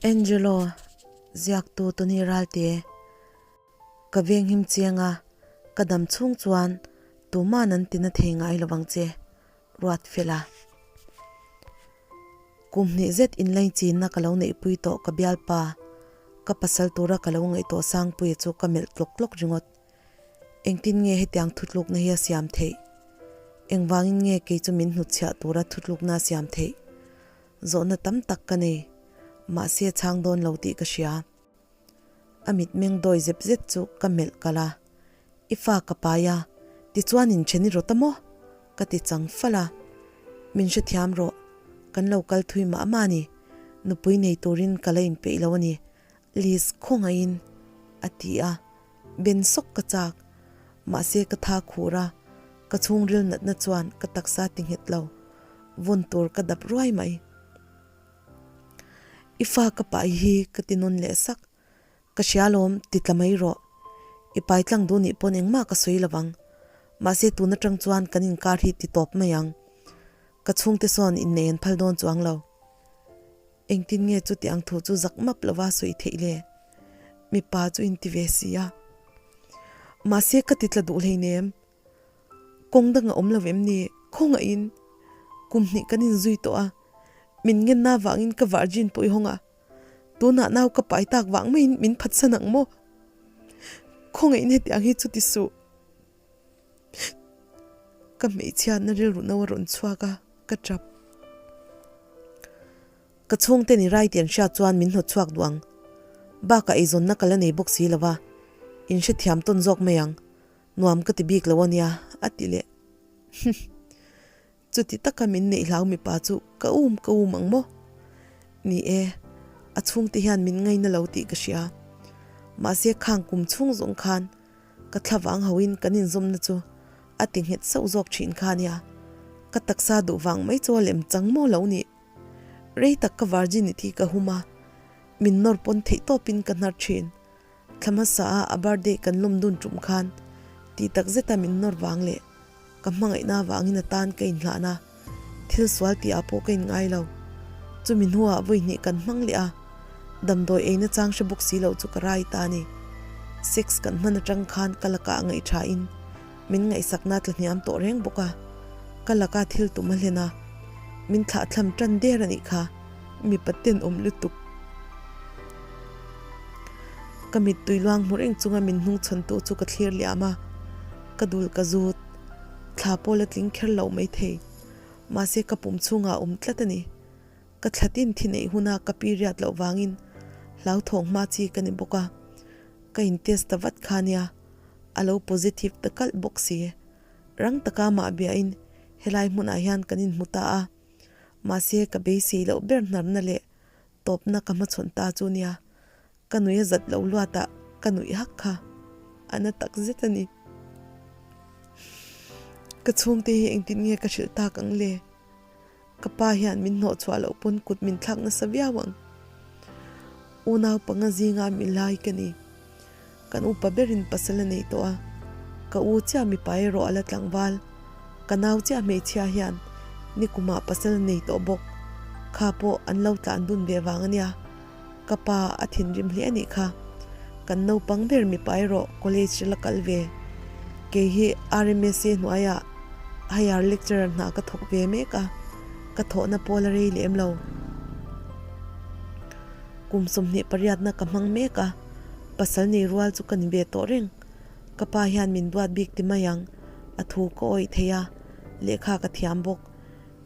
Angelo, ziaktu Tony Ralte, Ka venghim chiang a, ka dam chhung chuan tuman an tina thei ngai lovang che, ruat fel a. Kum hnih zet inlainchina ka lo neihpui tawh ka bialpa, ka pasal tura ka lo ngaihtuah Sangpuia chu ka melh tlawk tlawk ringawt. Engtin nge hetiang thutlukna hi a siam theih? Engvangin nge kei chu min hnutchhiah tura thutlukna a siam theih? Zawhna tam tak ka nei, mahse a chhang dawn lo tih ka hria. A mitmeng dawi zep zet chu ka melh kalh a, I fa ka pai a, tichuan inthen i rawt a maw? Ka ti chang fal a. Min hrethiam rawh, kan lo kal thui mah mah a ni, nupui nei turin ka la inpeih lo a ni, Liz khawngaihin a ti a. Ben sawk ka chak, mahse ka tha khur a, ka chhungril natna chuan ka taksa ti nghet lo, vawn tur ka dap ruai mai. I fa ka pai hi ka ti nawn leh sak, ka hria lawm ti tla mai rawh, i pai tlang duh nih pawn engmah ka sawi lo vang, mahse tun atang chuan kan inkar hi ti tawp mai ang, ka chhungte sawn innei an phal dawn chuang lo. Engtin nge chuti ang thu chu zak map lova sawi theih le? Mipa chu inti ve si a. Mahse ka ti tla duh hleinem. Kawng dang a awm lo em ni? Khawngaihin kum hnih kan inzui tawh a, min ngenna vangin ka virgin pawh i hawng a. Tunah nau ka pai tak vang maiin min phatsan ang maw? Khawngaihin hetiang hi chu ti suh. Ka hmeichhiatna rilru no a rawn chhuak a, ka tap. Ka chhungte ni rai tih an hriat chuan min hnawt chhuak duh ang. Bakah eizawnna ka la nei bawk si lo va, in hrethiam tawn zawk mai ang. Nuam ka ti bik lo a nia, a ti leh. Chuti taka min neih hlau mipa chu ka um ka um ang maw? Ni e, a chhungte hian min ngaina lo tih ka hria. Mahse khang kum chhung zawng khan ka thlavang hoin kan inzawmna chu a ti nghet sauh zawk thin kha nia. Ka taksa duh vang mai chu a lem chang maw lo nih? Rei tak ka virginity ka hum a, min nawr pawn theih tawpin ka hnar thin. Thla hmasa a a birthday kan lawm dun tum khan tih tak zeta min nawr vang leh ka hmangaihna avangin a tan ka inhlan a, thil sual tih ah pawh ka inngai lo. Chumi hnuah vawi hnih kan hmang leh a, damdawi eina chang hre bawk si loh chu ka rai ta a ni. Sex kan hman atang khan ka lakah a ngaih tha in min ngaihsakna tla hniam tawh reng bawk a, ka laka thil tum a hlen a, min thlahthlam tan der a nih kha. Mipa tenawm lutuk. Ka mittui luang hmu reng chunga min hnungchhawntu chu ka thlir liam a, ka dul ka zut. Thla pawh la tling kher lo maithei. Mahse ka pum chhungah a awm tlat a ni. Ka thla tin thi neih huna ka period loh vangin hlauthawng hma chi ka ni bawk a, ka in test ta vat kha nia, a lo positive ta kalh bawk si. Rang taka mah biahin helai hmunah hian kan inhmu ta a. Mahse ka beisei loh ber hnarna leh tawpna ka hmachhawn ta chu nia, ka nui a zat lo luatah ka nuih hak kha a na tak zet a ni. Ka chhungte hi engtin nge ka hrilh tak ang le? Ka pa hian min hnawh chhuah loh pawn kut min thlak nasa viau ang. Unau panga zinga mi lai ka ni. Kan upa berin pasal a nei tawh a, ka u chiah mipa erawh a la tlangval. Ka nau chiah hmeichhia hian nikumah pasal a nei tawh bawk. Kha pawh an lo tlan dun ve vang a nia. Ka pa a thinrim hle a nih kha. Kan naupang ber mipa erawh college la kal ve. Kei hi RMSA hnuaiah higher lecturer hna ka thawk ve mek a, ka thawhna pawl a rei lem lo. Kum 28na ka hmang mek a, pasal nei rual chu ka ni ve tawh reng. Ka pa hian min duat bik ti mai ang, a thu ka awih thei a, lehkha ka thiam bawk.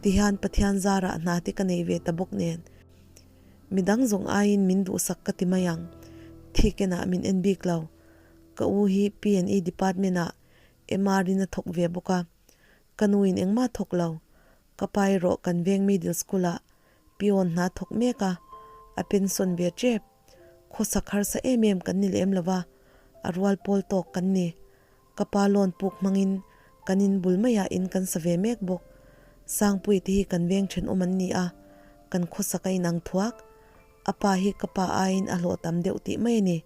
Tihian Pathian zarah hna te ka nei ve ta bawk nen. Midang zawng aiin min duhsak ka ti mai ang, thikenah min en bik lo. Ka u hi P&E department ah MR in a thawk ve bawk a, ka nu in engmah thawk lo. Ka pa erawh kan veng middle school ah Pion hna thawk mek a, a pension ve tep. Khawsak harsa em em kan ni lem lo va, a rual pawl tawk kan ni. Ka pa loan puk hmangin kan in bul maiah in kan sa ve mek bawk. Sangpui te hi kan veng thenawm an ni a, kan khawsak a inang thuak. A pa hi ka pa aiin a hlawh tam deuh tih mai a ni.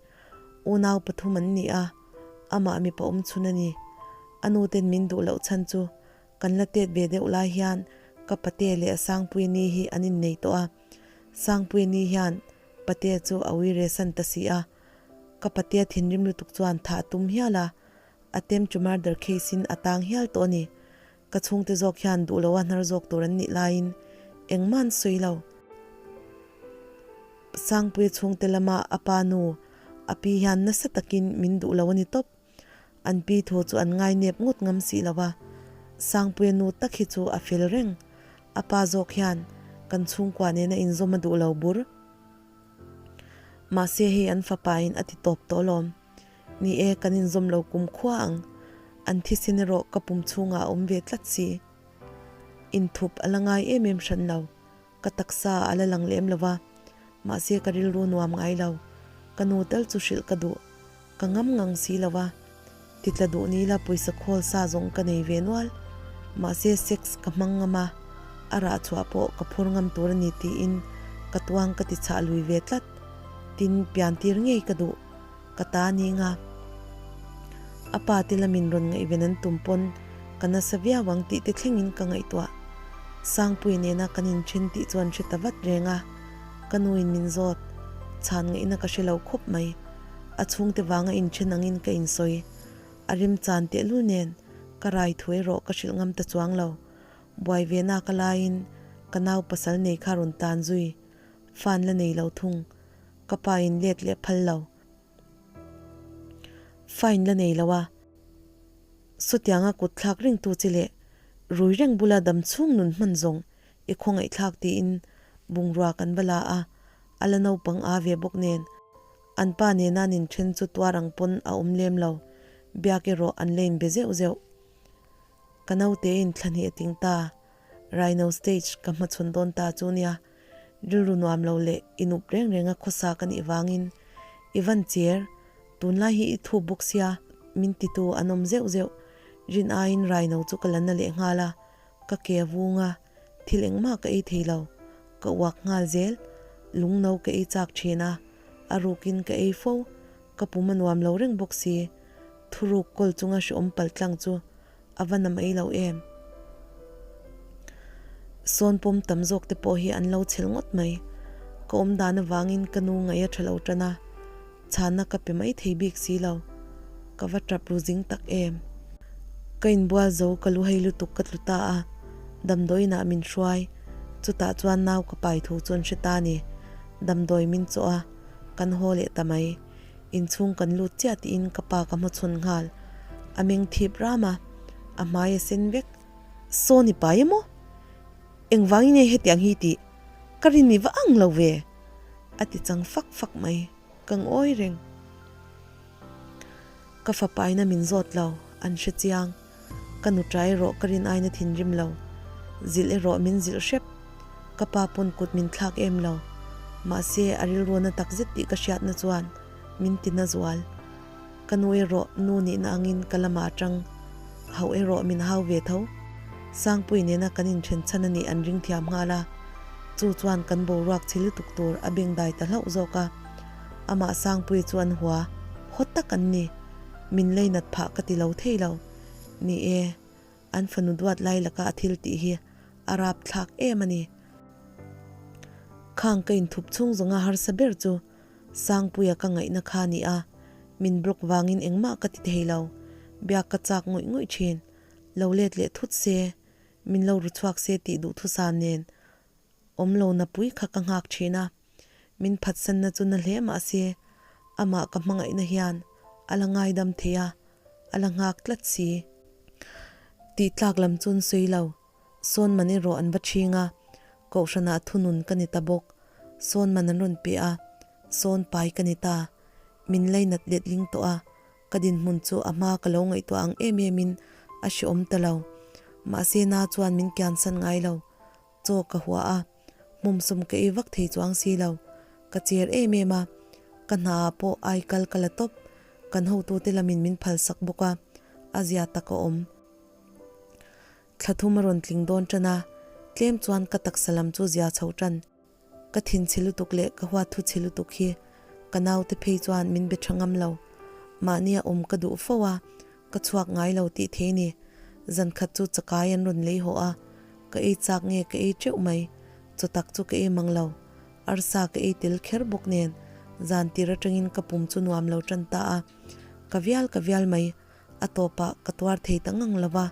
Unau pathum an ni a, amah mipa awm chhun a ni. A nu ten min duh loh chhan chu Kan la tet ve deuh lai hian ka pate leh Sangpuini hi an innei tawh a, Sangpuini hian Patea chu a uire san ta si a, ka patea thinrim lutuk chuan thah a tum hial a, attempt to murder case in a tang hial tawh a ni. Ka chhungte zawk hian duh loa hnar zawk tur an nih laiin engmah an sawi lo. Sangpuia chhungte lama a pa nu, a pi hian nasa takin min duh lo a ni tawp. An pi thu chu an ngai nep ngawt ngam si lo a, Sangpuia nu tak hi chu a fel reng. A pa zawk hian kan chhungkua nena inzawm a duh lo bur. Mahse hei an fapain a ti tawp tawh alawm. Ni e, kan inzawm lo kum khua ang. An thisen erawh ka pum chhungah a awm ve tlat si. Inthup a la ngai em em hran lo. Ka taksa a la lang lem lo va, mahse ka rilru nuam ngai lo. Ka nu tal chu hrilh ka duh. Ka ngam ngang si lo va. Titla duh ni la pawisa khawl sa zawng ka nei ve nual. Mahse sex ka hmang ngam a, a rah chhuah pawh ka phur ngam tur a ni tiin ka tuang ka ti chhah lui ve tlat. Tin, pian tir ngei ka duh. Ka ta ning a. A pa te lamin rawn ngaihven an tum pawn ka nasa viau ang tih te thlengin ka ngaihtuah. Sangpui nena kan inthen tih chuan hre ta vat reng a. Ka nuin min zawt. Chhan ngaihna ka hre lo khawp mai. A chhungte vanga inthen angin ka insawi. A remchan tehlul nen ka rai thu erawh ka hrilh ngam ta chuang lo. Buai ve nak a laiin ka nau pasal nei kha rawn tan zui. Fan la nei lo thung. Ka pa in let leh phal lo. Fine la nei lo a. Sawtianga kut thlak reng tu che leh rui reng bula dam chhung nun hman zawng i khawngaihthlak tiin bungrua kan va la a, a la naupang a ve bawk nen an pa nena an inthen chu tuar ang pawn a awm lem lo, biak erawh an la inbe zeuh zeuh. Ka naute in thla hnih a ting ta, Rhino stage ka hmachhawn dawn ta chu nia. Rilru nuam lo leh inup reng reng a khawsa ka nih vangin i van cher, tunlai hi i thup bawk sia, min titu an awm zeuh zeuh. Rin aiin Rhino chu ka la na leh nghal a, ka ke a vung a, thil engmah ka ei thei lo, ka uak nghal zel, lung no ka ei chak thin a, a rukin ka ei fo, ka pum a nuam lo reng bawk si, thuruk kawl chunga hreawm pal tlang chu a va na mai lo em? Sawn pawm tam zawk te pawh hi an lo chhel ngawt mai. Ka awm dan avangin ka nu ngaih a tha lo tan a, chhanna ka pe mai thei bik si lo. Ka va tap ru zing tak em? Ka inbual zo ka lu hei lutuk ka tlu ta a, damdawiinah min hruai. Chutah chuan nau ka pai thu chu an hre ta ni. Damdawi min chawh a, kan haw leh ta mai. Inchhung kan lut chiah tiin ka pa ka hmachhawn nghal. A meng thip ram a, a hmai a sen vek. Saw ni pai emaw? Engvangin nge hetiang hi tih ka rin mi va ang lo ve? A ti chang fak fak mai. Ka ngawi reng. Ka fapaina min zawt lo, an hre chiang. Ka nu ṭa erawh ka rin aina thinrim lo. Zilh erawh min zilh hrep. Ka pa pawn kut min thlak em lo. Mahse, a rilruana takzet tih ka hriatna chuan min ti na zual. Ka nu erawh nu nihna angin ka lamah aṭang hauh erawh min hau ve tho. Sangpui nena kan inthen chhan a nih an ring thiam nghal a, chu chuan kan boruak chhe lutuk tur a bengdai ta hlauh zawk a. Amah Sangpui chu an hua hawt tak an ni. Min leinat phah ka ti lo thei lo. Ni e, an fanu duat lai laka a thil tih hi a rap thlak em a ni. Khang ka inthup chhung zawnga harsa ber chu Sangpuia ka ngaihna kha a ni a, min block vangin engmah ka ti thei lo. Biak ka chak ngawih ngawih thin. Lo let leh thut se, min lo ru chhuak se tih duhthusam nen awm lo na pui kha ka nghak thin a. Min phatsanna chu na hle mah se, amah ka hmangaihna hian a la ngaidam thei a, a la nghak tlat si. Tih tlak lam chu an sawi lo. Sawn man erawh an va chhing a, Kohhranah thunun ka ni ta bawk. Sawn man an rawn pe a, sawn pai ka ni ta. Min leinat letling tawh a, ka dinhmun chu a hma ka lo ngaihtuah ang em emin a hreawm ta lo. Mahse na chuan min kiansan ngai lo. Chaw ka hua a, hmumsum ka ei vak thei chuang si lo. Ka cher em em a, ka hna ah pawh ai kal ka la tawp. Kan hotute lamin min phalsak bawk a, a zia tak a awm. Thla thum a rawn tling dawn tan a, tlem chuan ka taksa lam chu zia chho tan. Ka thin chhe lutuk leh ka huat thu chhe lutuk hi ka naute phei chuan min be tha ngam lo. Mahnia awm ka duh fo a, ka chhuak ngai lo tih thei ni. Zan khat chu chakai an rawn lei haw a, ka ei chak nge ka ei teuh mai, chaw tak chu ka ei mang lo. Arsa ka ei tel kher bawk nen zan tir atangin ka pum chu nuam lo tan ta a. Ka vial ka vial mai. A tawpah ka tuar thei ta ngang lo va,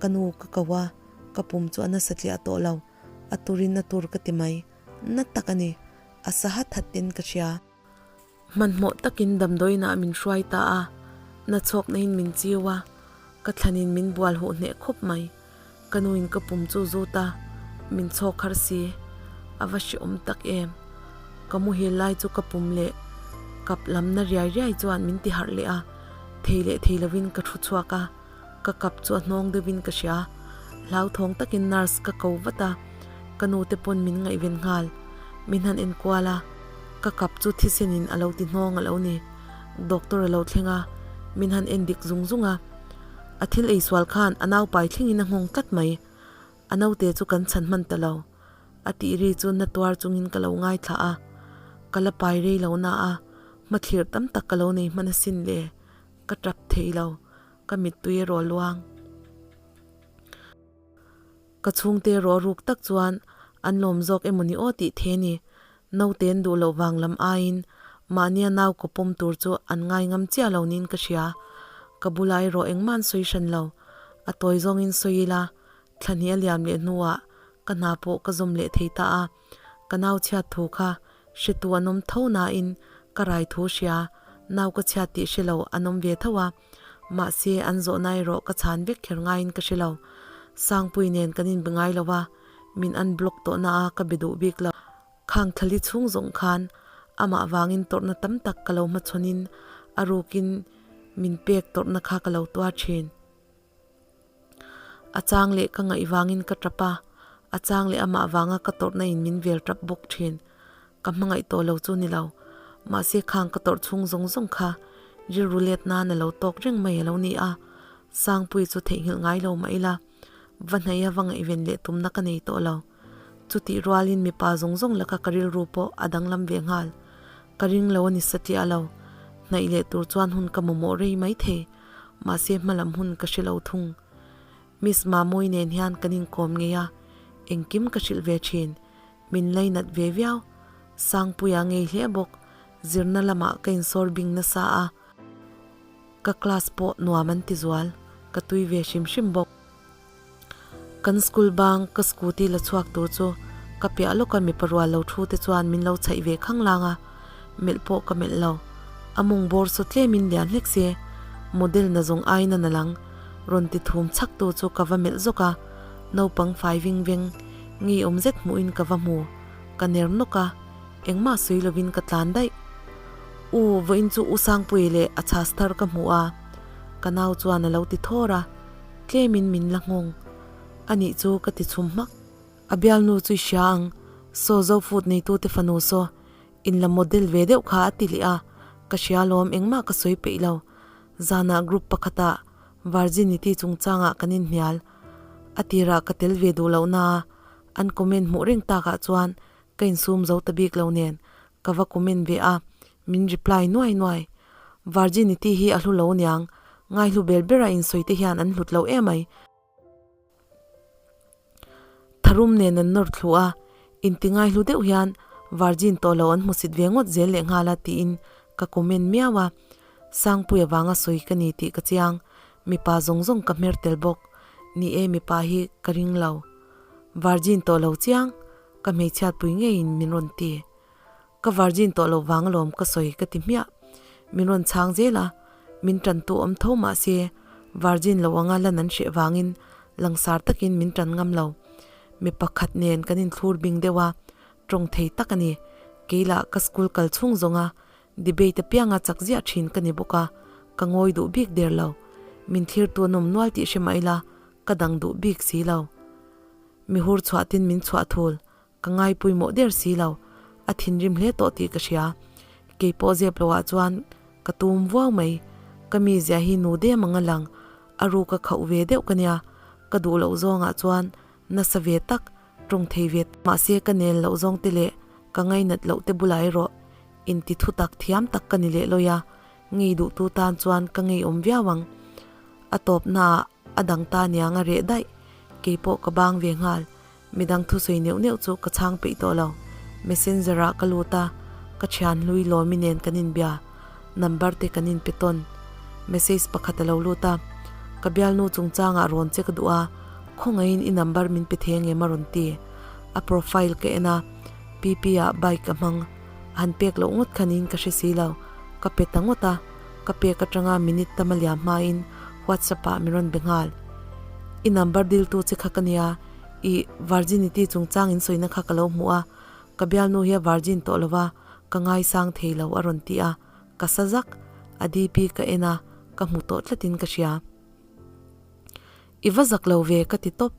ka nu ka ko a, ka pum chu a nasa tliah tawh lo. A turin a tur ka ti mai. Na tak a ni. A sa hat hat tin ka hria. Hmanhmawh takin damdawiinah min hruai ta a, na chhawkna in min chiu a, ka thlanin min bual huh hneh khawp mai. Ka nuin ka pum chu zut a, min chhawk har si. A va hrehawm tak em. Ka muhil lai chu ka pum leh kap lam na riai riai chuan min ti harh leh a, thei leh thei lovin ka thu chhuak a, ka kap chu a hnawng deuhin ka hria. Hlauthawng takin nurse ka ko vat a, ka nu te pawn min ngaihven nghal. Min han enkual a, ka kap chu thisenin a lo ti hnawng a lo ni. Doctor a lo thleng a, min han en dik zung zung a. A thil ei sual khan a naupai thlengin a nghawng tlat mai. A naute chu kan chhan hman ta lo. A tih ri chu na tuar chungin ka lo ngaithla a. Ka la pai rei lo na a, hmathlir tam tak ka lo nei hman asin le. Ka tap thei lo, ka mittui erawh a luang. Ka chhungte erawh ruk tak chuan an lawm zawk emaw ni aw tih the ni. Naute an duh loh vang lam aiin mahnia nau ka pawm tur chu an ngai ngam chiah lo niin ka hria. Ka bula erawh engmah an sawi hran lo. A tawi zawngin sawi ila, thla hnih a liam leh hnuah ka hna pawh ka zawm leh thei ta a. Ka nau chhiat thu kha hretu an awm tho nain ka rai thu hria, nau ka chhiat tih hre lo an awm ve tho a. Mahse, an zawhna erawh ka chhan vek kher ngaiin ka hre lo. Sangpui nen kan inbe ngai lo a, min unblock tawh na a ka be duh bik lo. Khang thlali chhung zawng khan amah vangin tawrhna tam tak ka lo hmachhawnin a rukin min pek tawrhna kha ka lo tuar thin. A chang leh ka ngaih vangin ka tap a, a chang leh amah vanga ka tawrhna in min vel tap bawk thin. Ka hmangaih tawh lo chu ni lo. Mahse khang ka tawrh chhung zawng zawng kha rilru let nan a lo tawk reng mai a lo ni a, Sangpui chu theihnghilh ngai lo mah ila, va hnaih a va ngaihven leh tumna ka nei tawh lo. Chutih rualin mipa zawng zawng laka ka rilru pawh a danglam ve nghal. Ka ring lo a ni satliah lo. Hnaih leh tur chuan hun ka mamawh rei mai thei. Mahse hmalam hun ka hre lo thung. Miss Mamawii nen hian kan inkawm ngei a, engkim ka hrilh ve thin. Min lainat ve viau. Sangpuia ngei hle bawk. Zirna lamah ka insawr bing nasa a. Ka class pawh nuam an ti zual. Ka tui ve hrim hrim bawk. Kan school bang ka scooty la chhuak tur chu ka piah lawka mipa rual lo thu te chuan min lo chhaih ve khang lang a, melh pawh ka melh lo. A mawng bawr saw tlemin lian hlek se, model na zawng aiin a na lang. Rawn ti thum chhak tu chu ka va melh zawk a, naupang fai ving veng ngeiawm zet hmuhin ka va hmu. Ka ner nawk a, engmah sawi lovin ka tlan daih. U, vawiin chu U Sangpuii leh a chhas thar ka hmu a, ka nau chuan a lo ti thawr a. Tlemin min la nghawng. A nih chu ka ti chhum hmak. A bialnu chu i hria ang, saw zo food neitute fanu saw in la model ve deuh kha a ti leh a, ka hria lawm engmah ka sawi peih lo. Zanah group pakhatah virginity chungchangah kan inhnial. A tirah ka tel ve duh loh naa an comment hmuh reng takah chuan ka insum zo ta bik lo nen ka va comment ve a, min reply nuai nuai. Virginity hi a hlu lo niang, ngaihlu ber bera insawi te hian an hlut lo emai. Tharum nen an nawr thlu a, inti ngaihlu deuh hian virgin tawh lo an hmusit ve ngawt zel leh nghal a tiin ka comment miau a. Sangpui avanga sawi ka ni tih ka chiang, mipa zawng zawng ka hmer tel bawk. Ni e mipa hi ka ring lo. Virgin tawh lo chiang, ka hmeichhiatpui ngeiin min rawn ti. Ka virgin tawh lo vang alawm ka sawi ka ti hmiah. Min rawn chhang zel a, min tantu awm tho mah se virgin lo anga lan an hreh vangin langsar takin min tan ngam lo. Mi pakhat nen kan inthlur bing deuh a, tawng thei tak a ni. Keilah ka school kal chhung zawnga debate apianga chak ziah thin ka ni bawk a, ka ngawi duh bik der lo. Min thlirtu an awm nual tih hre mah ila ka dang duh bik si lo. Mi hur chhuahtin min chhuah thul, Ka ngaipawimawh der si lo, a thinrim hle tawh tih ka hria. Kei pawh zep loah chuan ka tum vuau mai. Ka mizia hi nu dem ang a lang, a ru ka khauh ve deuh ka nia. Ka duh loh zawngah chuan nasa ve tak, tawng thei ve tak. Mahse ka nel loh zawng te leh ka ngainat loh te bulah erawh inti thu tak thiam tak ka ni leh lawi a, ngei duhtu tan chuan ka ngeiawm viau ang. A tawpnaah a dang ta niang a reh daih, keipawh ka bang ve nghal. Midang thusawi neuh neuh chu ka chhang peih tawh lo. Messenger ah ka lut a, ka thian hlui Lawmi nen kan inbia, number te kan inpe tawn. Message pakhat a lo lut a, ka bialnu chungchangah rawn che ka duh a, khawngaihin i number min pe thei angem a rawn ti. A profile ka en a, PP ah bike a hmang. A han pek loh ngawt khanin ka hre si lo, ka pe ta ngawt a, ka pek atanga minute tam a liam hmain WhatsApp ah min rawn be nghal. I number diltu che kha ka nia, I virginity chungchang in sawina kha ka lo hmu a, ka bialnu hi a virgin tawh lo va, ka ngaisang thei lo a rawn ti a, ka sa zak, a DP ka en a, ka hmu tawh tlatin ka hria. I va zak lo ve ka ti tawp,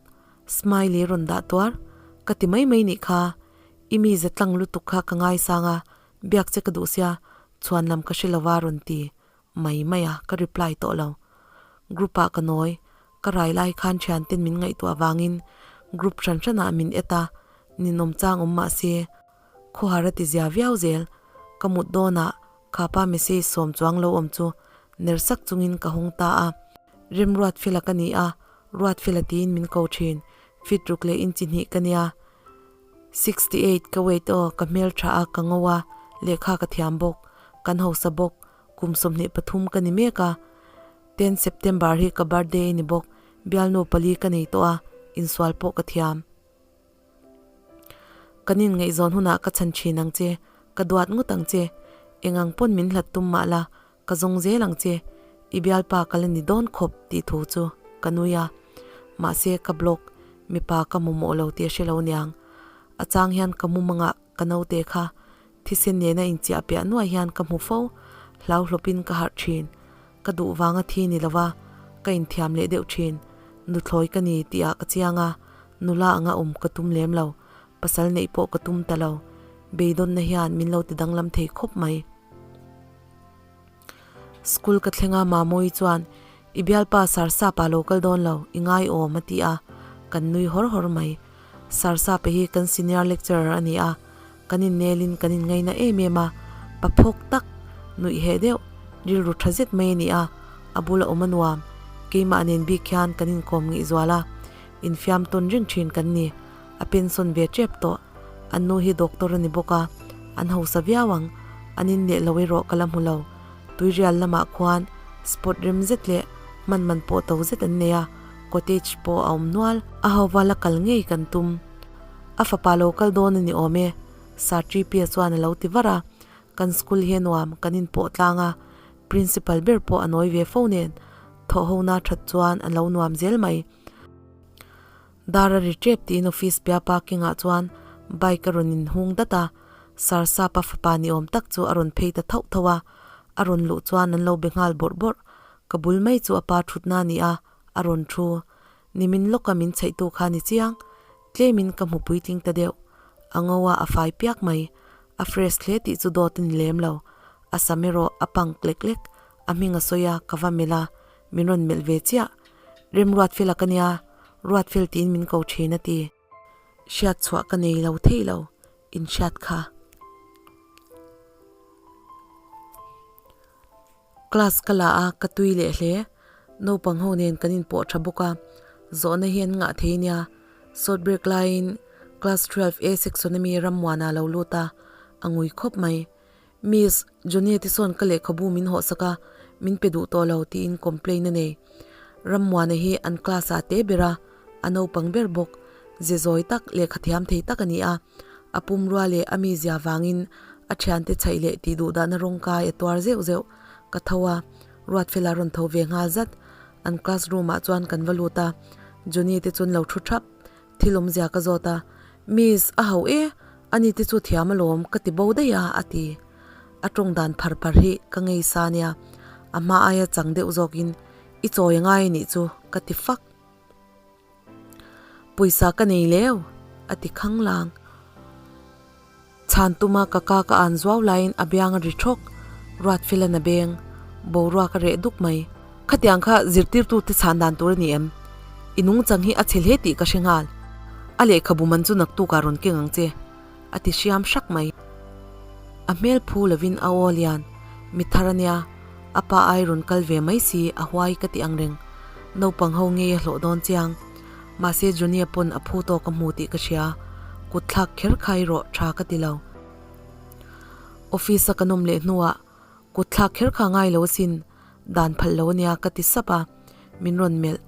smiley rawn dah tuar, ka ti mai mai nih kha, i mi ze tlang lutuk kha ka ngaisang a, biak che ka duh sia, chhuan lam ka hre lo va rawn ti, mai mai a, ka reply tawh lo. Group ah ka nawi, ka rai lai khan thian ten min ngaihtuah vangin group hran hran ah min et a, ninawm chang awm mah se khawhar a ti zia viau zel, ka mut dawn ah khapa message sawm chuang lo awm chu ner sak chungin ka hawng ta a, Remruatfela ka ni a, Ruatfela tiin min ko thin, fit ruk leh inchi hnih ka nia. 68 ka weight aw, ka hmel tha a, ka ngo a, lehkha ka thiam bawk, kan hausa bawk, kum 23 ka ni mek a, 10 September hi ka birthday a ni bawk, bialnu pali ka nei tawh a, insual pawh ka thiam. Kan inngaihzawn hunah ka chhan thin ang che, ka duat ngawt ang che, eng ang pawn min hlat tum mah la, Ka zawng zel ang che, i bialpa ka la ni dawn khawp tih thu chu ka nui a. Mahse ka blog mipa ka mamawh lo tih a hre lo niang. A chang hian ka mumangah ka naute kha thisen nena inchiah piah nuai hian ka hmu fo, hlau hlawpin ka harh thin. Ka duh vanga thi ni lova ka inthiam leh deuh thin. Nuthlawi ka ni tihah ka chiang a, nula anga awm ka tum lem lo. Pasal neih pawh ka tum ta lo. Beidawnna hian min lo ti danglam thei khawp mai. School ka thleng a Mamawii chuan I bialpa Sarsapa lo kal dawn lo, i ngai awm a ti a, kan nui hawr hawr mai. Sarsapa hi kan senior lecturer a ni a, kan innelin kan inngaina em em a, pa phawk tak, nuih heh deuh, rilru tha zet mai a ni a, a bula awm a nuam, keimah nen bik hian kan inkawm ngih zual a, infiam tawn reng thin kan ni. A pension ve tep tawh. An nu hi doctor a ni bawk a, an hausa viau ang. An inleh lo erawh ka la hmu lo. Tuirial lamah khuan spot rem zet leh hman man pawh to zet an nei a, cottage pawh a awm nual. A hauva la kal ngei kan tum. A fapa lo kal dawn a ni awm e, Sir Tripia chuan a lo ti var a. Kan school hi a nuam, kan inpawh tlang a, principal ber pawh a nawi ve fo nen, thawhhona that chuan a lo nuam zel mai. Dar a ri tep tiin office piah parking ah chuan bike a rawn inhung dat a, Sarsapa fapa ni awm tak chu a rawn phei ta thauh thauh a, a rawn luh chuan an lo be nghal bawrh bawrh, ka bul mai chu a pa thutna a ni a, a rawn thu. Nimin lawka min chheihtu kha ni chiang, tlemin ka hmu puitling ta deuh, a ngo a a fai piak mai, a fresh hle tih chu dawt a ni lem lo, a sam erawh a pang lek lek, a hming a sawi a, ka va melh a, min rawn melh ve chiah. Remruatfela ka nia, Ruatfel tiin min ko thin a ti. Hriat chhuah ka nei lo thei lo, in hriat kha. Class ka la a, ka tui leh hle. Naupang ho nen kan inpawh tha bawk a, zawhna hi an ngah thei nia. Short break laiin class 12 A section ami Rammuana lo lut a, a ngui khawp mai. Miss, Johnny te sawn ka lehkhabu min hawhsak a, min pe duh tawh lo tiin complain a nei. Rammuana hi an class ah te ber a, a naupang ber bawk. Ze zawi tak, lehkha thiam thei tak a ni a. A pumrua leh a mizia vangin a thiante chhaih leh tih duh dahna rawng kai a tuar zeuh zeuh. Ka tho a, Ruatfela rawn tho ve nghal zat. An class room ah chuan kan va lut a, Johnny te chu an lo thu thap. Thil awmzia ka zawt a, Miss, a hauh e, ani te chu thiam alawm ka ti bo daih a, a ti. A tawng dan phar phar hi ka ngei sa nia, a hma aia chang deuh zawkin i chawi a ngai anih chu ka ti fak. Pawisa ka nei leu, a ti khang lang. Chhan tuma ka ka ka an zuau laiin a biang a ri thawk, Ruatfilan a beng, boruak a reh duk mai. Khatiang kha zirtirtute chhan dan tur a ni em? I nungchang hi a chhe hle tih ka hre nghal. A lehkhabu man chu naktukah rawn keng ang che, a ti hriam hrak mai. A hmel phu lovin a aw lian, mi thar a nia, a pa ai rawn kal ve mai si a huai ka ti ang reng. Naupang ho ngei a hlawh dawn chiang. Mahse Johnny-a pawn a phu tawk a hmu tih ka hria. Kut thlak kher khai rawh tha ka ti lo. Office a kan awm leh hnuah kut thlak kher kha ngai lo asin, dan phalh lo ania ka ti sap a, min rawn melh.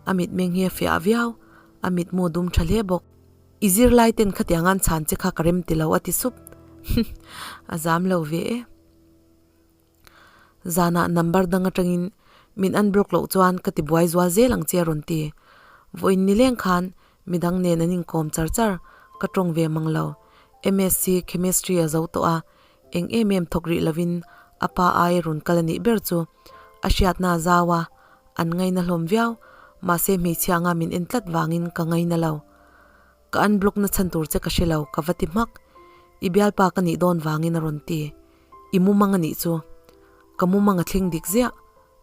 A mitmeng hi a fiah viau, a mitmu dum tha hle bawk. I zirlai ten khatiang an chhan che kha ka rem ti lo a ti sup. A zam lo ve e. Zanah number dang atangin min unblock loh chuan ka ti buai zual zel ang che a rawn ti. Vawiin nileng khan midang nen an inkawm char char, ka tawng ve mang lo. MSc Chemistry a zo tawh a, eng em em thawk rih lovin a pa aia rawn kal a nih ber chu a hriatna a zau a, an ngaina hlawm viau, mahse hmeichhia anga min en tlat vangin ka ngaina lo. Ka unblock na chhan tur che ka hre lo, ka va ti hmak. I bialpa ka nih dawn vangin a rawn ti. I mumang a nih chu. Ka mumang a thleng dik ziah.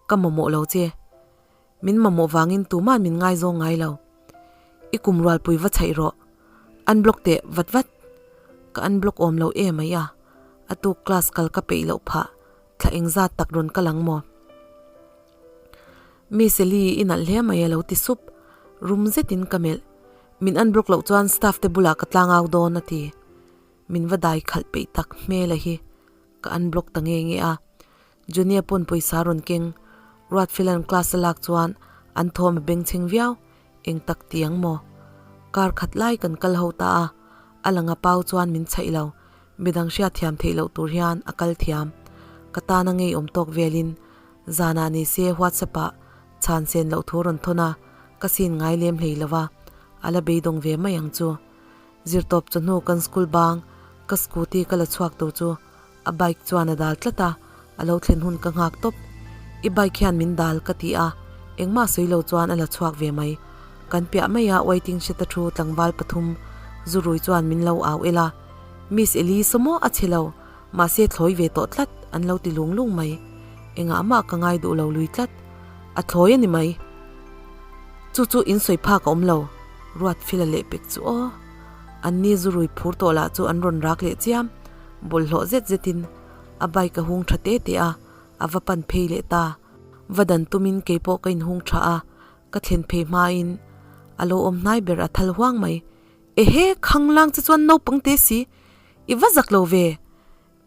Ka mamawh lo che. Min mamawh vangin tuma'n min ngaizawng ngai lo. I kum rualpui va chhaih rawh. Unblock teh vat vat. Ka unblock awm lo em mai a. A tuk class kal ka peih loh phah. Thla engzat tak rawn kal ang maw? Miss Eli i nalh hle mai a lo ti sup. Rum zetin ka melh. Min unblock loh chuan staff te bulah ka tlangau dawn a ti. Min va dai khalh peih tak hmel a hi ka unblock ta nge nge a. Junior pawn pawisa rawn keng. Ruatfila'n class a lak chuan an thawm a bengchheng viau. Eng tak ti ang maw? Kar khat lai kan kal ho ta a, a langa pau chuan min chhaih lo. Midang hriatthiam theih loh tur hian a kal thiam. Ka tana ngeiawm tawk velin zanah ni se WhatsApp ah chhan sen loh thu rawn thawn a, ka sin ngai lem hlei lo va, a la beidawng ve mai ang chu. Zirtawp chawhnu kan school bang ka scooty ka la chhuak tur chu a bike chuan a dal tlat a, a lo thlen hun ka nghak tawp. I bike hian min dal ka ti a, engmah sawi lo chuan a la chhuak ve mai. Kan piah mai a waiting shed a thu tlangval pathum zurui chuan min lo au el a, Miss Eli saw maw a chhe lo, mahse thlawi ve tawh tlat an lo ti lung lung mai. Engah mah ka ngai duh lo lui tlat. A thlawi a ni mai. Chu chu in sawi phak a awm lo, Ruatfila leh pek chu aw. An ni zurui phur tawh lah chu an rawn rak leh chiam. Bawlhhlawh zet zetin a bike a hung tha te te a, a va pan phei leh ta. Va dan tumin keipawh ka inhung tha a, ka thlen phei hmain a lo awm hnai ber a thal huang mai. Ehe, khanglang che chuan naupang te si, i va zak lo ve!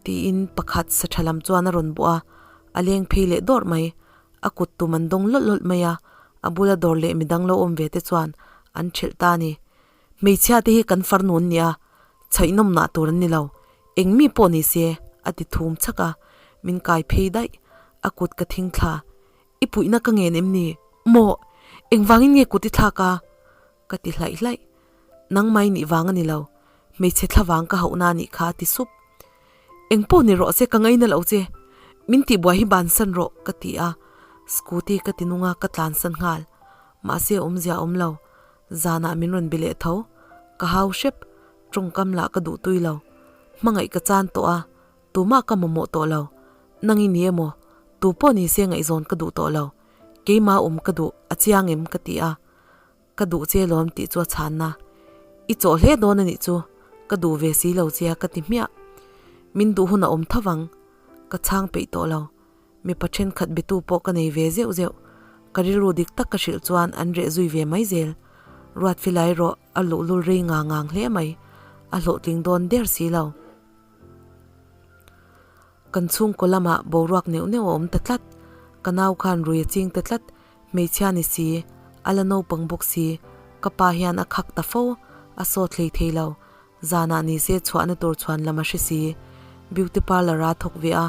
Tiin pakhat sa tha lam chuan a rawn bawh a, a leng phei leh dawrh mai. A kut tum an dawng lawlh lawlh mai a, a bula dawr leh midang lo awm ve te chuan an thelh ta a ni. Hmeichhia te hi kan farnu an nia, chhaihnawm nah tur an ni lo, eng mi pawh ni se, a ti thum chhak a, min kai phei daih, a kut ka thing thla, I puihna ka ngen em ni? Maw? Engvangin nge kut i thlak a? Ka ti hlaih hlaih, Nangmai nih vang a ni lo, hmeichhe thla vang ka hauhna a nih kha a ti sup. Eng pawh ni rawh se ka ngaina lo che, min tihbuai hi bansan rawh, ka ti a, scooty ka ti nung a, ka tlansan nghal. Mahse awmzia a awm lo, Zanah min rawn bi leh tho. Ka hau hrep, tawngkam lah ka duh tui lo. Hmangaih ka chan tawh a, tumah ka mamawh tawh lo. Nang i ni emaw, tu pawh ni se ngaihzawn ka duh tawh lo. Keimah awm ka duh, a chiang em ka ti a. Ka duh che lawm tih chu a chhanna. I chawh hle dawn a nih chu, ka duh ve si lo che a ka ti hmiah. Min duh hun a awm tho vang, ka chhang peih tawh lo. Mipa thenkhat bitu pawh ka nei ve zeuh zeuh. Ka rilru dik tak ka hrilh chuan an reh zui ve mai zel. Ruatfilai erawh a luhlul rei ngang ngang hle mai. A hlawhtling dawn der si lo. Kan chhungkaw lamah boruak neuh neuh a awm ta tlat. Ka nau khan rui a ching ta tlat. Hmeichhia ni si, a la naupang bawk si. Ka pa hian a khak ta fo, a sawt hlei thei lo. Zanah ni se chhuahna tur chhuan lam a hre si. Beauty parlour a thawk ve a,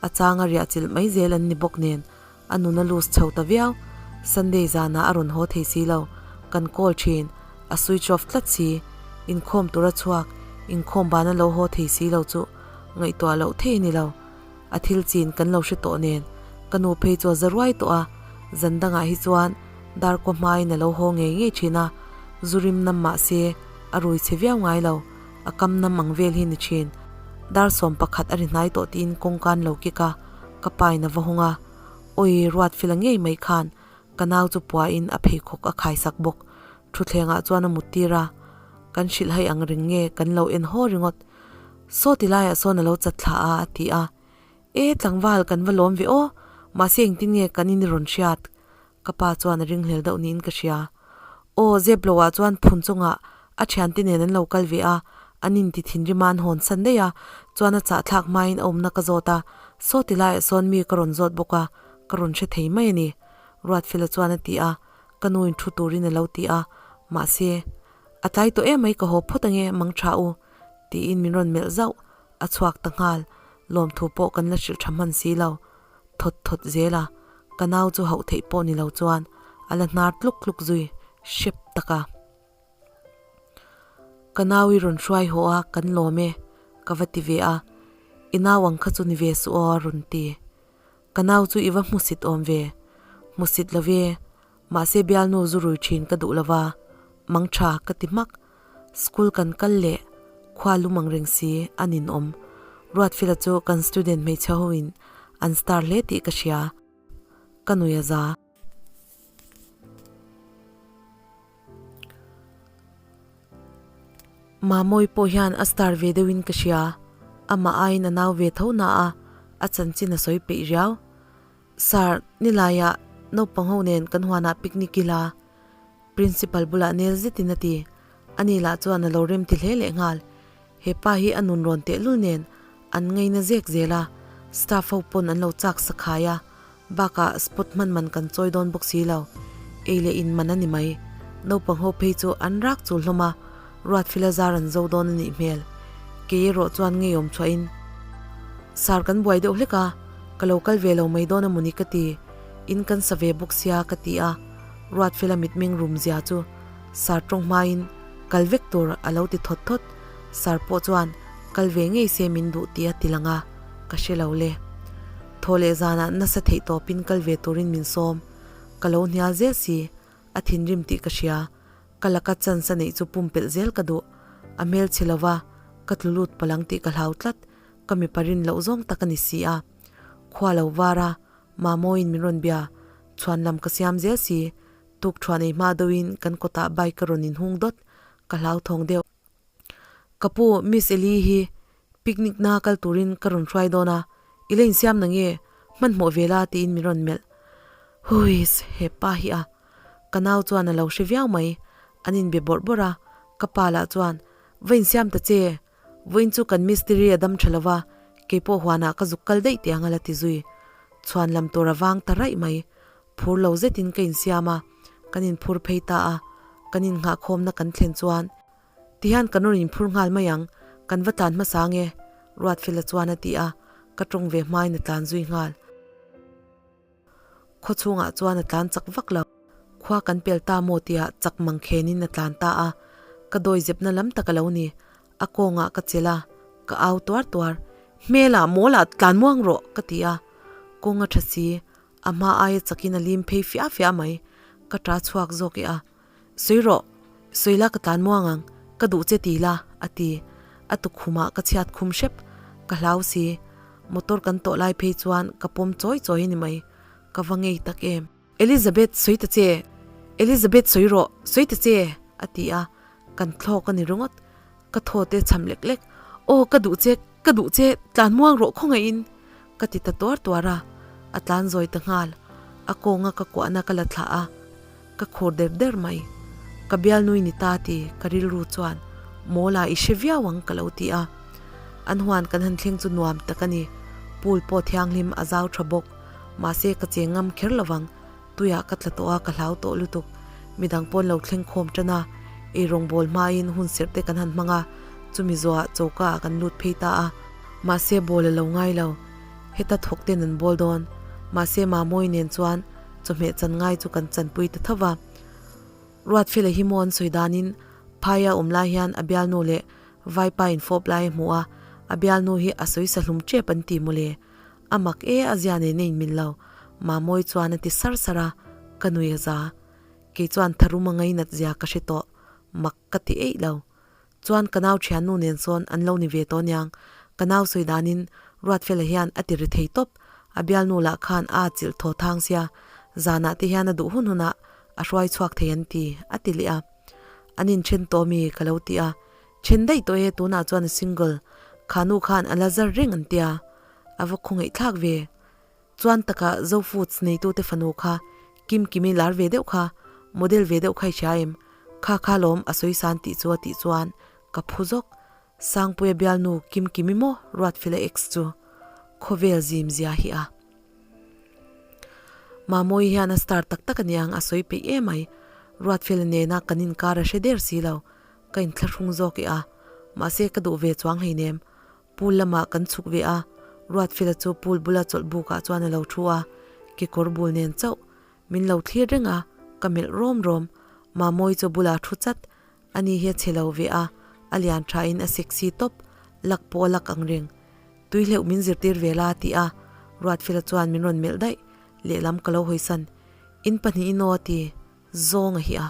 a changa riah chilh mai zel an ni bawk nen a nun a loose chho ta viau. Sunday zanah a rawn haw thei si lo, kan call thin, a switch off tlat si. Inkhawm tur a chhuak, inkhawm bana lo haw thei si lo chu ngaihtuah loh thei a ni lo. A thil chin kan lo hre tawh nen ka nu phei chu a za ruai tawh a, zan dangah hi chuan darkaw hmain a lo haw ngei ngei thin a, zu rim nam mah se a rui chhe viau ngai lo, a kam nam ang vel hi ni thin. Dar 11 a ri hnai tawh tiin kawngka an lo kik a, ka pain a va hawng a, Awi Ruatfila ngei mai khan ka nau chu puain a pheikhawk a khaisak bawk, thutthlengah chuan a mut tir a, kan hrilh hai ang ring nge kan lo en haw ringawt. Saw ti laiah sawn a lo chat thla a, a ti a. E, tlangval kan va lawm ve aw, mahse engtin nge kan in i rawn hriat? Ka pa chuan a ringhlel deuh niin ka hria. Aw, zep loah chuan phun chungah A thiante nen an lo kal ve a, an inti thinrim a an hawn san daih a, chuan a chahthlak hmain a awmna ka zawt a, saw ti laiah sawn mi ka rawn zawt bawk a, ka rawn hre thei mai a ni. Ruatfela chuan a ti a, ka nuin thu turin a lo ti a, mahse, a tlai tawh em mai ka haw phawt ange mang tha u, tiin min rawn melh zauh, a chhuak ta nghal, lawmthu pawh kan la hrilh tha hman si lo, thawt thawt zel a, ka nau chu hauh theih pawh ni lo chuan a la hnar tluk tluk zui hrep tak a. Ka nau i rawn hruai haw a, kan lawm e, ka va ti ve a, i nau ang kha chu ni ve suh aw a rawn ti. Ka nau chu i va hmusit awm ve, hmusit lo ve, mahse bialnu zu rui thin ka duh lo va, mang tha ka ti hmak. School kan kal leh khua lum ang reng si a ninawm. Ruatfela chu kan student hmeichhe hoin an star hle tih ka hria. Ka nui a za. Mamawi pawh hian a star ve deuhin ka hria, amah aiin a nau ve tho na a, a chanchin a sawi peih riau. Sir, nilaiah naupang ho nen kan huanah picnic ila, Principal bulah nel zetin a ti. Ani lah chuan a lo rem ti hle leh nghal. He pa hi a nun rawn tehlul nen an ngaina zek zel a, staff ho pawn an lo chak sakhai a, bakah spot hman man kan chawi dawn bawk si lo. Ei leh in man a ni mai. Naupang ho phei chu an rak chul hlawm a, Ruatfila zar an zo dawn a nih hmel. Kei erawh chuan ngeiawm chhuahin Sar kan buai deuh hlek a, ka lo kal ve lo mai dawn a mawni ka ti, in kan sa ve bawk sia ka ti a, Ruatfela mitmeng rum zia chu Sar tawng hmain kal vek tur a lo ti thawt thawt. Sar pawh chuan kal ve ngei se min duh tih a ti lang a, ka hre lo le. Thaw leh zanah nasa theih tawpin kal ve turin min sawm. Ka lo hnial zel si, a thinrim tih ka hria. Ka laka chance a neih chu pumpelh zel ka duh. A hmel chhe lova ka tlu lut palang tih ka hlau tlat. Ka mipa rin loh zawng tak a ni si a. Khua lo var a, Mamawiin min rawn bia. Chhuan lam ka siam zel si. Tuk thuan ei hma deuhin kan kawtah bike ka rawn inhung dawt, ka hlauthawng deuh. Ka pu, Miss Eli hi picnic na kal turin ka rawn hruai dawn a, i la insiam na nge? Hmanhmawh ve la tiin min rawn melh. Huiss, he pa hi a. Ka nau chuan a lo hre viau mai, an inbe bawrh bawrh a, ka pa lah chuan, Va insiam ta che, Vawiin chu kan mistiri a dam tha lo va, keipawh huanah ka zuk kal daih tiang a la ti zui. Chhuan lam tur a vang ta raih mai. Phur lo zetin ka insiam a, kan inphur phei ta a, kan innghahkhawmna kan thlen chuan tihian kan rawn inphur nghal mai ang, kan va tlan hmasa nge? Ruatfela chuan a ti a, ka tawng ve hmain a tlan zui nghal. Khaw chhungah chuan a tlan chak vak lo. Khua kan pel ta maw tia chak mang khenin a tlan ta a, ka dawi zepna lam tak a lo ni. A kawngah ka chelh a, ka au tuar tuar, Hmelah mawlah tlan muang rawh ka ti a, kawng a tha si, a hma aia chakin a lim phei fiah fiah mai, ka ta chhuak zawk e a. Sawi rawh, sawi la ka tlan muang ang, ka duh che ti la, a ti. A tukhumah ka chhiat khum hrep, ka hlau si. Motor kan tawh lai phei chuan ka pawm chawi chawi a ni mai, ka va ngei tak em. Elizabeth, sawi ta che! Elizabeth, sawi rawh, sawi ta che! a ti a, kan thlawk a ni ringawt. Ka thaw te cham lek lek, Aw, ka duh che, ka duh che, tlan muang rawh khawngaihin! Ka ti ta tuar tuar a, a tlan zawi ta nghal. A kawnga ka kuahna ka la thlah a, ka khur der der mai. Ka bialnui ni ta ti ka rilru chuan Mawla i hre viau ang ka lo ti a. An huan kan han thleng chu nuam tak a ni. Pool pawh thianghlim a zau tha bawk. Mahse ka cheng ngam kher lovang. Tuiah ka tla tawh a, ka hlau tawh lutuk. Midang pawn lo thleng khawm tan a, ei rawngbâwl hmain hun serh te kan han hmang a, chumi zawhah choka ah kan lut phei ta a. Mahse bâwl a lo ngai lo. Heta thawk ten an bâwl dawn. Mahse Mamawi nen chuan chawhmeh chan ngai chu kan chanpui ta tho va. Ruatfela hi maw an sawi danin phaia awm lai hian a bialnu leh vaipa infawp lai a hmu a, a bialnu hi a sawi sa hlum ṭep an ti mawle. A mak e a zia nen a inmil lo, Mamawi chuan a ti sar sar a, ka nui a za. Kei chuan tharum a ngainat zia ka hre tawh, mak ka ti eih lo. Chuan ka nau thiannu nen sawn an lo ni ve tawh niang, ka nau sawi danin Ruatfela hian a ti ri thei tawp, a bialnu lah khan a atchilh thaw thang sia, zanah te hian a duh hun hunah a hruai chhuak thei an ti, a ti leh a. An inthen tawh mi ka lo ti a, then daih tawh e tunah chuan a single, khanu khan a la zar reng an tia. A va khawngaih thlak ve. Chuan takah Zo Foods neitute fanu kha Kim Kimi lar ve deuh kha, model ve deuh kha i hria em? Kha kha lawm a sawi san tih chu a tih chuan ka phu zawk. Sangpuia bialnu Kimkimi maw Ruatfela ex chu khawvel zim zia hi a. Mamawii hian a star tak tak aniang a sawi peih em mai. Ruatfela nena kan inkar a hre der si lo. Ka inthlahrung zawk i a. Mahse ka duh ve chuang hleinem. Pool lamah kan chhuk ve a, Ruatfela chu pool bula chawlh bukah chuan a lo thu a, kekawr bul nen chauh min lo thlir reng a, ka melh rawm rawm. Mamawii chu bulah thu chat, ani hi a chhe lo ve a, a lian thain a sexy tawp, lak pawh a lak ang reng. Tui hleuh min zirtir ve la ti a, Ruatfela chuan min rawn melh daih, lehlam ka lo hawisan. In pahnihin aw a ti, zawng a hi a,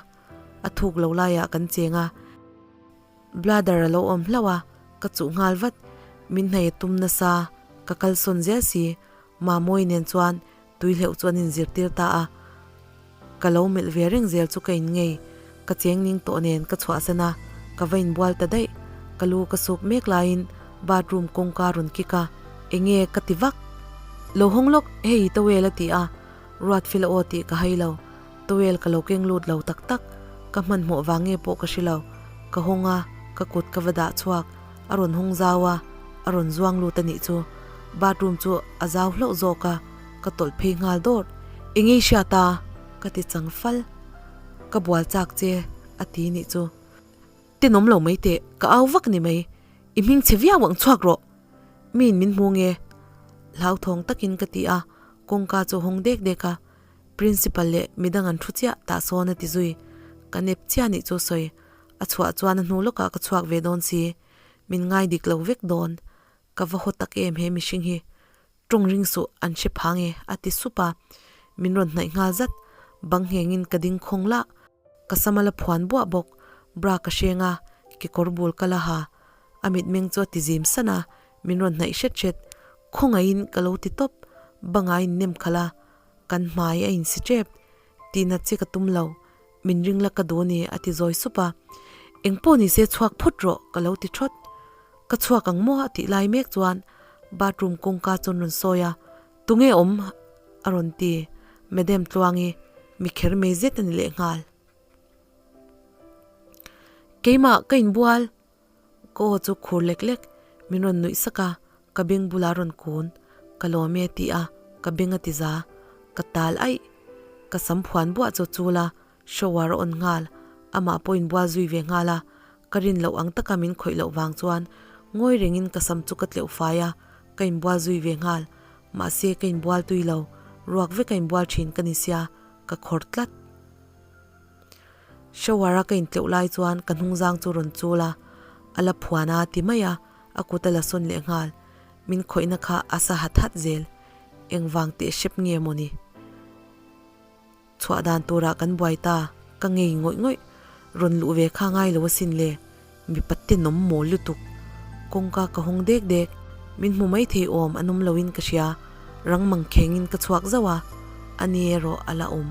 a thuk lo laiah kan cheng a. Bladder a lo awm hlauh a, ka chuh nghal vat. Min hnei a tum nasa, ka kalsawn zel si. Mamawii nen chuan tui hleuh chu an inzirtir ta a. Ka lo melh ve reng zel chu ka in ngei. Ka cheng ning tawh nen ka chhuahsan a, ka va inbual ta daih. Ka lu ka suk mek laiin bathroom kawngka rawn kik a, Enge ka ti vak? Lo hawng lawk, hei towel a ti a, Ruatfila aw tih ka hai lo. Towel ka lo keng lut lo tak tak, ka hmanhmawh vang nge pawh ka hre lo. Ka hawng a, ka kut ka va dah chhuak, a rawn hawng zau a, a rawn zuang lut a nih chu. Bathroom chu a zau hlauh zawk a, ka tawlh phei nghal dawt. Eng ei hriat a? Ka ti chang fal. Ka bual chak che a ti nih chu. Tenawm lo mai teh, ka au vak ni mai. I hming chhe viau ang chhuak rawh. Miin min hmu nge? Hlauthawng takin ka ti a, kawngka chu a hawng dek dek a. Principal leh midang an thu chiah tah sawn a ti zui. Ka nep chiah nih chu sawi. A chhuah chuan a hnu lawkah ka chhuak ve dawn si. Min ngai dik lo vek dawn. Ka va haw tak em he mihring hi. Tawng ring suh an hre phang e a ti sup a. Min rawn hnaih nghal zat. Bang nghengin ka ding khawng lah. Ka sam a la phuan buah bawk. Bra ka hreng a, kekawr bul ka la ha. A mitmeng chu a ti zim san a, min rawn hnaih hret hret. Khawngaihin ka lo ti tawp. Bangah a innem khalh a. Kan hmai a insi tep, tihnat che ka tum lo, min ring la ka duh a ni a ti zawi sup a. Engpawh ni se chhuak phut rawh ka lo ti thawt. Ka chhuak ang maw a tih lai mek chuan bathroom kawngka chuan rawn sawi a, Tunge awm? a rawn ti, Madam Tluangi, mi kher mai zet a ni lehnghal. Keimah ka inbual. Ka aw chu khur lek lek, min rawn nuih sak a, ka beng bulah rawn kun, ka lawm e tih a, ka beng a ti za, ka tal aih. Ka sam phuan buah chu chul a, shower a on nghal, amah pawh inbual zui ve nghal a, ka rin loh ang taka min khawih loh vang chuan ngawi rengin ka sam chu ka tleuh fai a, ka inbual zui ve nghal, mahse ka inbual tui lo, ruak vek a inbual thin ka ni sia, ka khawr tlat. Shower a ka intleuh lai chuan ka hnungzang chu rawn chul a, a la phuan a ti mai a, a kut a la sawn leh nghal. Min khawihna kha a sa hat hat zel. Engvang teh hrep nge maw ni? Chhuah dan turah kan buai ta, ka ngei ngawih ngawih. Rawn luh ve kha ngai lo asin le, mipa tenawm mawl lutuk. Kawngka ka hawng dek dek, min hmu mai thei awm an awm loin ka hria, rang mangkhengin ka chhuak zauh a, ani erawh a la awm.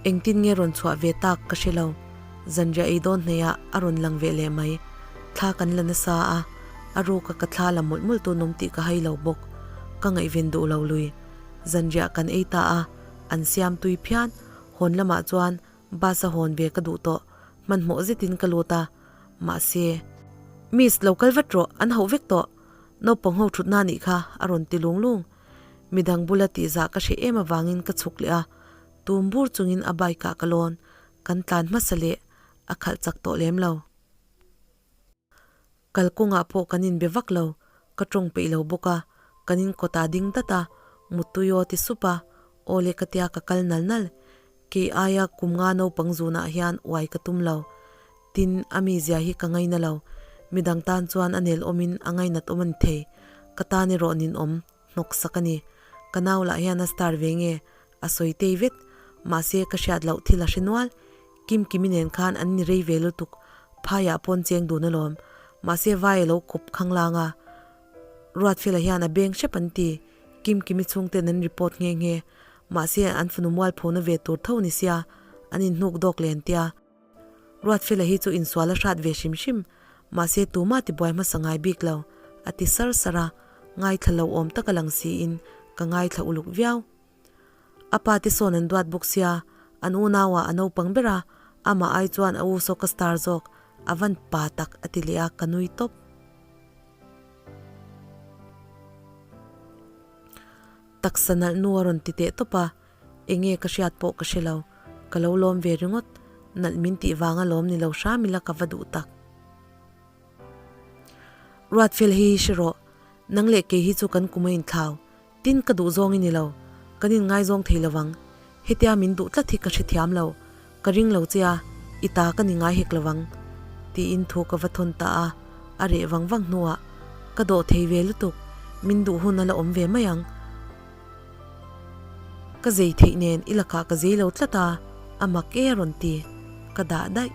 Engtin nge rawn chhuah ve tak ka hre lo. Zanriah ei dawn hnaihah a rawn lang ve leh mai. Thla kan la nasa a, a ruka ka thla la mawlh mawlh tun awm tih ka hai lo bawk. Ka ngaihven duh lo lui. Zanriah kan ei ta a, an siam tui phian. Hawn lamah chuan bus a hawn ve ka duh tawh. Hmanhmawh zetin ka lut a, mahse, Miss, lo kal vat rawh, an hauh vek tawh. Naupang ho thutna anih kha a rawn ti lung lung. Midang bula tihzah ka hreh em avangin ka chhuk leh a, tum bur chungin a bike ah ka lawn, kan tlan hmasa leh a khalh chak tawh lem lo. Kalkawngah pawh kan inbe vak lo, ka tawng peih lo bawk a, kan inkawtah ding dat a, muttui aw ti sup a, aw leh ka tia ka kal nal nal. Kei aia kum nga naupang zunah hian uai ka tum lo. Tin, a mizia hi ka ngaina lo. Midang tan chuan a nel awmin a ngainat awm a ni thei. Ka tan erawh ninawm hnawk sak a ni. Ka nau lah hian a star ve nge? A sawi tei vet. Mahse, ka hriat loh thil a hre nual. Kim Kimi nen khan an ni rei ve lutuk. Phaiah pawn cheng dun alawm. Mahse, vai a lo kawp khanglang a. Ruatfela hian a beng hrep an ti. Kim Kimi chhungten an report nghe nghe. Mahse, an fanu mualphona ve tur tho ni sia, an inhnuk dawk len tia. Ruatfela hi chu insual a hrat ve hrim hrim, mahse tumah tibuai hmasa ngai bik lo, a ti sar sar a, ngaithla lo awm taka lang siin ka ngaithla uluk viau. A pa te sawn an duat bawk sia, an unauah a naupang ber a, amah ai chuan a u saw ka star zawk, a van pa tak a ti leh a, ka nui tawp. Taksa nalh nu a rawn ti teh tawp a, enge ka hriat pawh ka hre lo, ka lo lawm ve ringawt, nalh min tih vanga lawm ni lo hram ila ka va duh tak. Ruatfel hei hi hre rawh, nang leh kei hi chu kan kum a inthlau, tin ka duh zawng i ni lo, kan inngaizawng thei lovang, hetia min duh tlat hi ka hrethiam lo, ka ring lo che a, i ta ka ni ngai hek lovang, tiin thu ka va thawn ta a, a reh vang vang hnuah, Ka dawh thei ve lutuk, min duh hun a la awm ve mai ang. Ka zei theih nen i lakah ka zei lo tlat a, a mak e a rawn ti, ka dah daih.